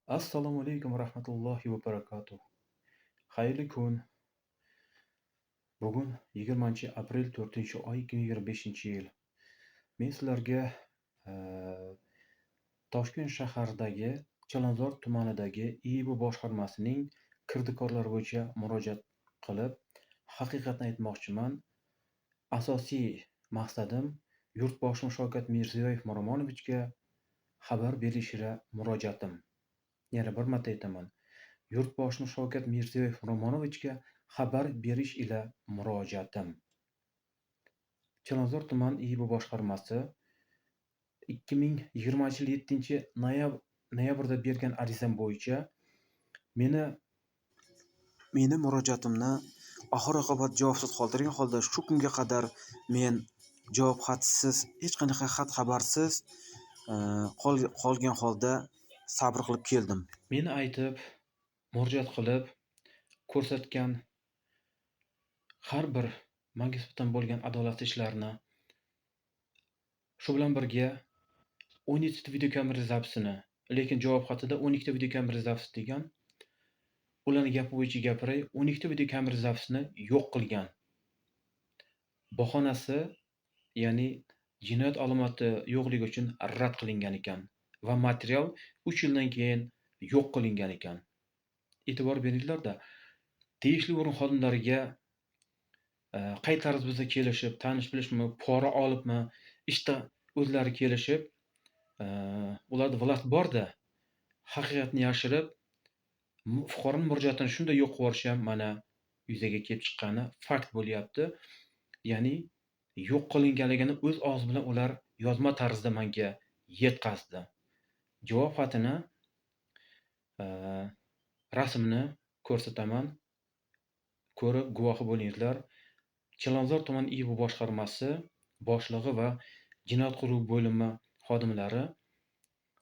Assalomu alaykum va rahmatullohi va barakatuh. Xayrli kun. Bugun 20 aprel, 4-oy, 2025-yil. Men sizlarga Toshkent shaharidagi Chilonzor tumanidagi IIB boshqarmasining kirdikorlari bo'yicha murojaat qilib, haqiqatni aytmoqchiman. Asosiy maqsadim Yurtboshim Shavkat Mirziyoyev Miromonovichga xabar berish ila murojaatim. Yana bir marta aytaman. Yurtboshim Shavkat Mirziyoyev Miromonovichga xabar berish ila murojaatim. Chilonzor tuman IIB boshqarmasi 2020-yil 7 noyabrda bergan arizam bo'yicha meni murojaatimni oxir-oqibat javobsiz qoldirgan holda shu kunga qadar men javob xatsiz, hech qanaqa xat xabarsiz qolgan holda sabr qilib keldim. Meni aytib, murojaat qilib ko'rsatgan har bir manga nisbatan bo'lgan adolatsiz ishlarni, shu bilan birga 17 ta videokamera запись ini, lekin javob xatida 12 ta videokamera запись degan, ularni gapi bo'yicha gapiray, 12 ta videokamera запись ini yo'q qilgan. Bahonasi, ya'ni jinoyat alomati yo'qligi uchun rad qilingan ekan va material 3 yildan keyin yo'q qilingan ekan. E'tibor beringlarda, tegishli o'rin xodimlariga qay tarzda kelishib, tanish bilishmi, pora olibmi, ishda o'zlari kelishib, ularda власть borda, haqiqatni yashirib, fuqaroni murojaatini shunday yo'q qilib yuborish ham mana yuzaga kelib chiqqani fakt bo'lyapti. Ya'ni yo'q qilinganligini o'z og'zi bilan ular yozma tarzda menga yetkazdi. Javob xatini rasmini ko'rsataman. Ko'rib guvohi bo'linglar. Chilonzor tuman IIB boshqarmasi boshlig'i va jinoyat qidiruv bo'limi xodimlari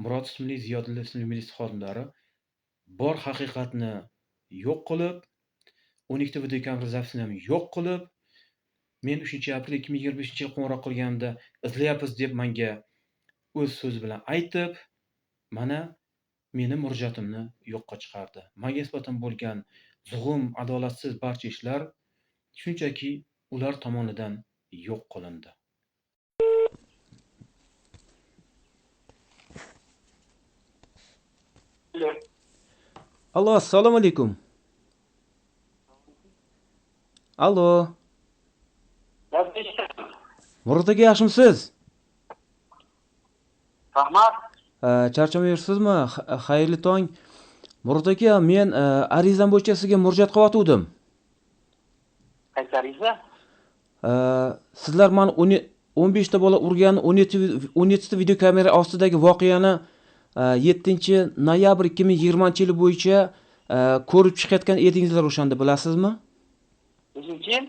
Murod ismli, Ziyodulla ismli militsiya xodimlari bor haqiqatni yo'q qilib, 12 ta videokamera запись ini ham yo'q qilib, men 3 aprel 2025-yil qo'ng'iroq qilganimda izlayapmiz deb menga o'z so'zi bilan aytib, mana meni murojaatimni yo'qqa chiqardi. Menga nisbatan bo'lgan zug'um, adolatsiz barcha ishlar shunchaki ular tomonidan yo'q qilindi. Allo. Allo, assalomu alaykum. Allo. Murod aka, yaxshimisiz? Rahmat. Charchamayapsizmi? Xayrli tong. Murod aka, men arizam bo'yicha sizga murojaat qilayotgandim. Qaysi ariza? Sizlar mani 15 ta bola urgan 17 17 ta videokamera ostidagi voqeani 7 noyabr 2020 yili bo'yicha ko'rib chiqayotgan edingizlar o'shanda, bilasizmi? Nechinchi yil?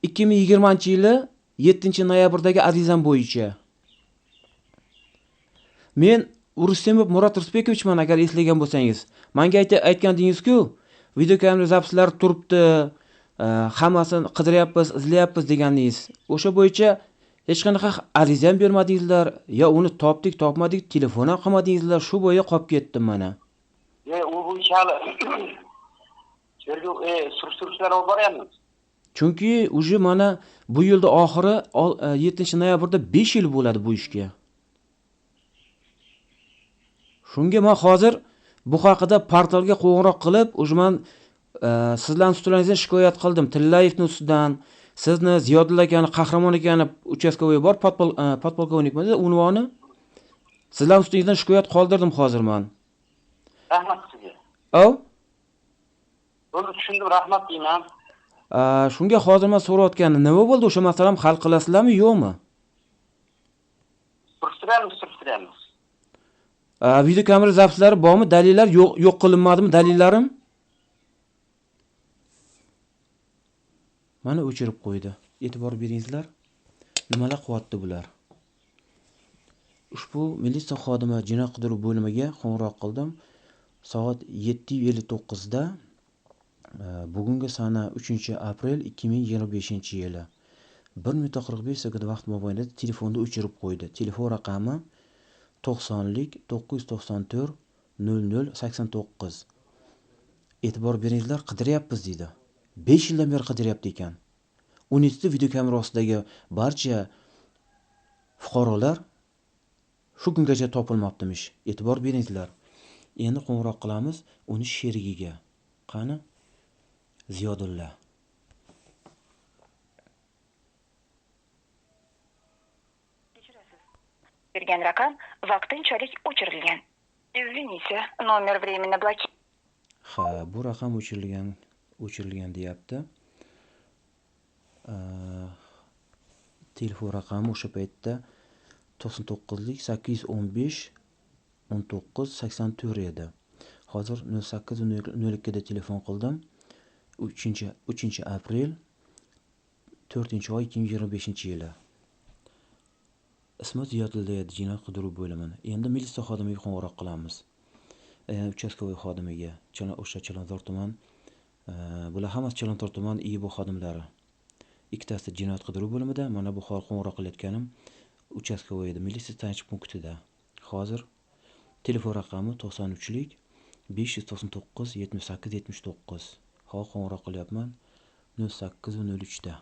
2020 yili 7 noyabrdagi arizam bo'yicha. Men Urustemov Murod Rusbekovichman, agar eslagan bo'lsangiz. Menga aytgandingiz-ku, videokamera запись lari turibdi, hammasini qidiryapmiz, izlayapmiz degandingiz. O'sha bo'yicha hech qanaqa ariza ham bermadingizlar, yo uni topdik, topmadik, telefon ham qilmadingizlar, shu bo'yi qolib ketdim mana. U bo'yicha hali tergov, surishtiruv ishlari olib boryapmiz. Chunki уже mana bu yilda oxiri 7 noyabrda 5 yil bo'ladi bu ishga. Shunga men hozir bu haqida portalga qo'ng'iroq qilib, уже men sizlarning ustingizdan shikoyat qildim. Tillayevning ustidan, sizni Ziyodulla akani, Qahramon akani участковый bor, podpolkovnikmi unvoni? Sizlarning ustingizdan shikoyat qoldirdim hozir men. Rahmat sizga. Ov? Bo'ldi, tushundim, rahmat deyman. Shunga hozir men so'rayotganim, nima bo'ldi, o'sha masalani hal qilasizlarmi, yo'qmi? Surishtiramiz, surishtiramiz. Videokamera запись lari bormi? Dalillar yo'q, yo'q qilinmadimi dalillarim? Mana o'chirib qo'ydi. E'tibor beringizlar. Nimalar qilyapti bular? Ushbu militsiya xodimi jinoyat qidiruv bo'limiga qo'ng'iroq qildim. Soat 7:59 da, bugungi sana 3 aprel 2025 yili. 1 minut 45 sekund vaqt mobaynida telefonni o'chirib qo'ydi. Telefon raqami 90lik 994 00 89. E'tibor beringlar, qidiryapmiz deydi. 5 yildan beri qidiryapti ekan. 17 ta videokamera ostidagi barcha fuqarolar shu kungacha topilmabdimish. E'tibor beringlar. Endi qo'ng'iroq qilamiz uni sherigiga. Qani? Ziyodulla. Bergan raqam vaqtinchalik o'chirilgan. Извините, номер временно блокирован. Ha, bu raqam o'chirilgan deyapti. Telefon raqami o'sha paytda 99lik 815 19 84 edi. Hozir 08:02 da telefon qildim. 3 aprel 4-oy 2025-yili. Ismi Ziyodulla edi, jinoyat qidiruv bo'limini. Endi militsiya xodimiga qo'ng'iroq qilamiz. Участковый xodimiga, o'sha Chilonzor tuman, bular hammasi Chilonzor tuman IIB xodimlari. Ikkitasi jinoyat qidiruv bo'limida, mana bu hol qo'ng'iroq qilayotganim участковый edi, militsiya tayanch punktida. Hozir telefon raqami 93lik 599 78 79. Hozir qo'ng'iroq qilyapman 08:03 da.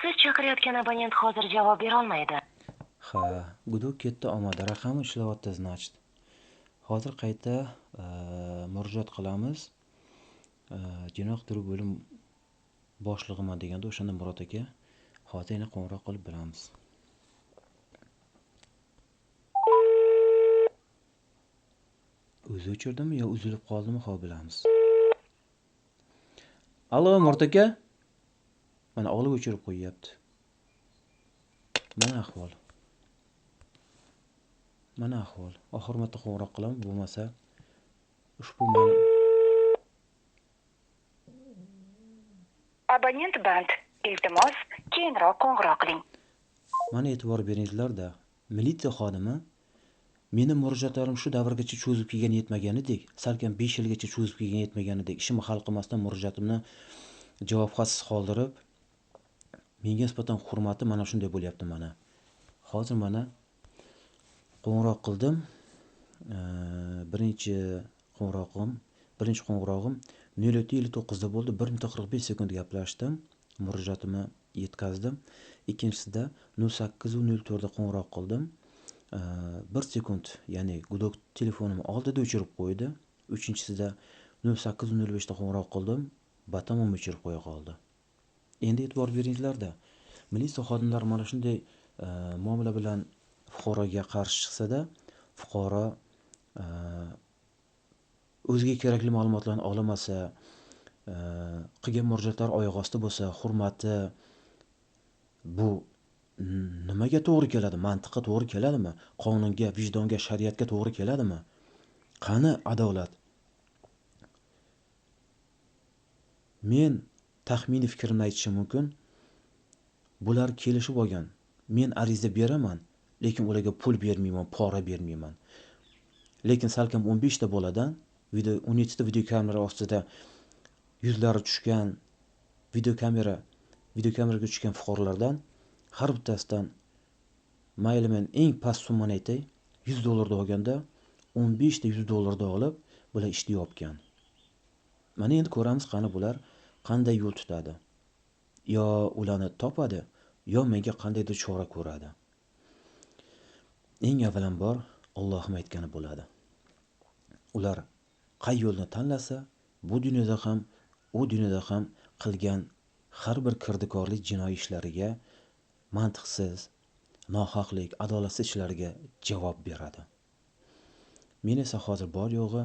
Siz chaqirayotgan abonent hozir javob bera olmaydi. Ha, гудок ketdi, olmadi. Raqami ishlayapti, значит. Hozir qayta murojaat qilamiz. Jinoyat qidiruv bo'lim boshlig'iman deganda o'shanda Murod aka, hozir yana qo'ng'iroq qilib bilamiz. O'zi o'chirdimi yo uzilib qoldimi, hozir bilamiz. Allo, Murod aka. Mana olib o'chirib qo'yyapti. Mana ahvol. Mana ahvol. Oxir marta qo'ng'iroq qilaman, bo'lmasa ushbu mani Abonent band. Iltimos, keyinroq qo'ng'iroq qiling. Mana e'tibor beringlar-da, militsiya xodimi meni murojaatlarim shu davrgacha cho'zib kelgan yetmaganidek, salkam 5 yilgacha cho'zib kelgan yetmaganidek, ishimni hal qilmasdan murojaatimni javob xatsiz qoldirib, menga nisbatan hurmati mana shunday bo'lyapti mana. Hozir mana qo'ng'iroq qildim. Birinchi qo'ng'irog'im 07:59 da bo'ldi. 1 minut 45 sekund gaplashdim. Murojaatimni yetkazdim. Ikkinchisida 08:04 da qo'ng'iroq qildim. 1 sekund, ya'ni гудок telefonimni oldida o'chirib qo'ydi. Uchinchisida 08:05 da qo'ng'iroq qildim, batamom o'chirib qo'ya qoldi. Endi e'tibor beringlar-da, militsiya xodimlari mana shunday muomala bilan fuqaroga qarshi chiqsa-da, fuqaro o'ziga kerakli ma'lumotlarni olamasa, qilgan murojaatlari oyoq osti bo'lsa, hurmati bu nimaga to'g'ri keladi? Mantiqqa to'g'ri keladimi? Qonunga, vijdonga, shariatga to'g'ri keladimi? Qani adolat? Men taxminiy fikrimni aytishim mumkin. Bular kelishib olgan. Men ariza beraman, lekin ularga pul bermayman, pora bermayman. Lekin salkam 15 ta boladan video 17 ta videokamera ostida yuzlari tushgan videokameraga tushgan fuqarolardan har bittasidan, mayli, men eng past summani aytay, 100 dollarda olganda 15 ta 100 dollarda olib, bular ishni yopgan. Mana endi ko'ramiz, qani bular qanday yo'l tutadi. Yo ularni topadi, yo menga qandaydir chora ko'radi. Eng avvalambor Allohim aytgani bo'ladi. Ular qay yo'lni tanlasa, bu dunyoda ham, u dunyoda ham qilgan har bir kirdikorlik jinoiy ishlariga mantiqsiz, nohaqlik, adolatsiz ishlarga javob beradi. Men esa hozir bor yo'g'i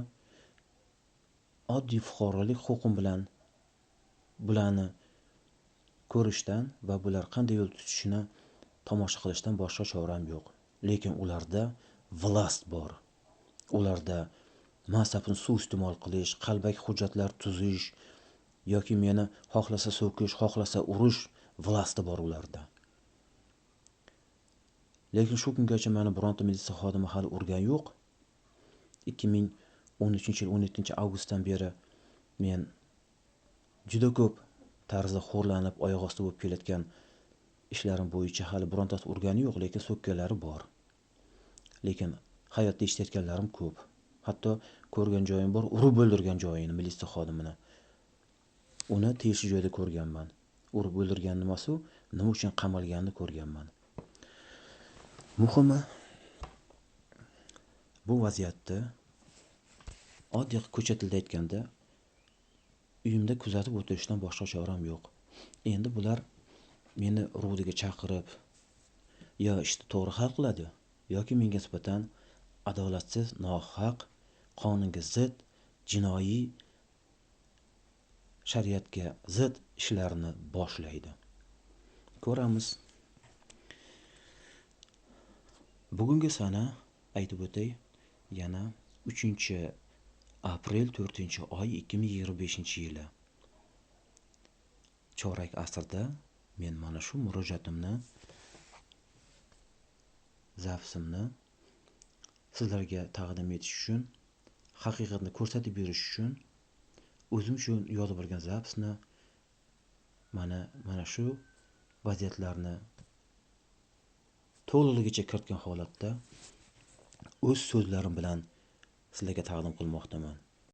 oddiy fuqarolik huquqim bilan bularni ko'rishdan va bular qanday yo'l tutishini tomosha qilishdan boshqa choram yo'q. Lekin ularda vlast bor. Ularda mansabni suiiste'mol qilish, qalbaki hujjatlar tuzish yoki meni xohlasa so'kish, xohlasa urish vlasti bor ularda. Lekin shu kungacha meni bironta militsiya xodimi hali urgan yo'q. 2013-yil 17-avgustdan beri men juda ko'p tarzda xo'rlanib, oyoq osti bo'lib kelayotgan ishlarim bo'yicha hali birontasi urgani yo'q, lekin so'kkanlari bor. Lekin hayotda eshitayotganlarim ko'p. Hatto ko'rgan joyim bor, urib o'ldirgan joyini militsiya xodimini. Uni tegishli joyda ko'rganman. Urib o'ldirgan nimasi u, nima uchun qamalganini ko'rganman. Muhimi, bu vaziyatni oddiy ko'cha tilida aytganda uyimda kuzatib o'tirishdan boshqa choram yo'q. Endi bular meni RUDga chaqirib, yo ishni to'g'ri hal qiladi, yoki menga nisbatan adolatsiz, nohaq, qonunga zid, jinoiy shariatga zid ishlarni boshlaydi. Ko'ramiz. Bugungi sana aytib o'tay, yana 3-aprel 4-oy 2025-yili. Chorak asrda men mana shu murojaatimni, zafsimni sizlarga taqdim etish uchun, haqiqatni ko'rsatib berish uchun o'zim uchun yozib olgan zapsni mana shu vaziyatlarni to'liqligicha kiritgan holatda o'z so'zlarim bilan sizlarga taqdim qilmoqdaman.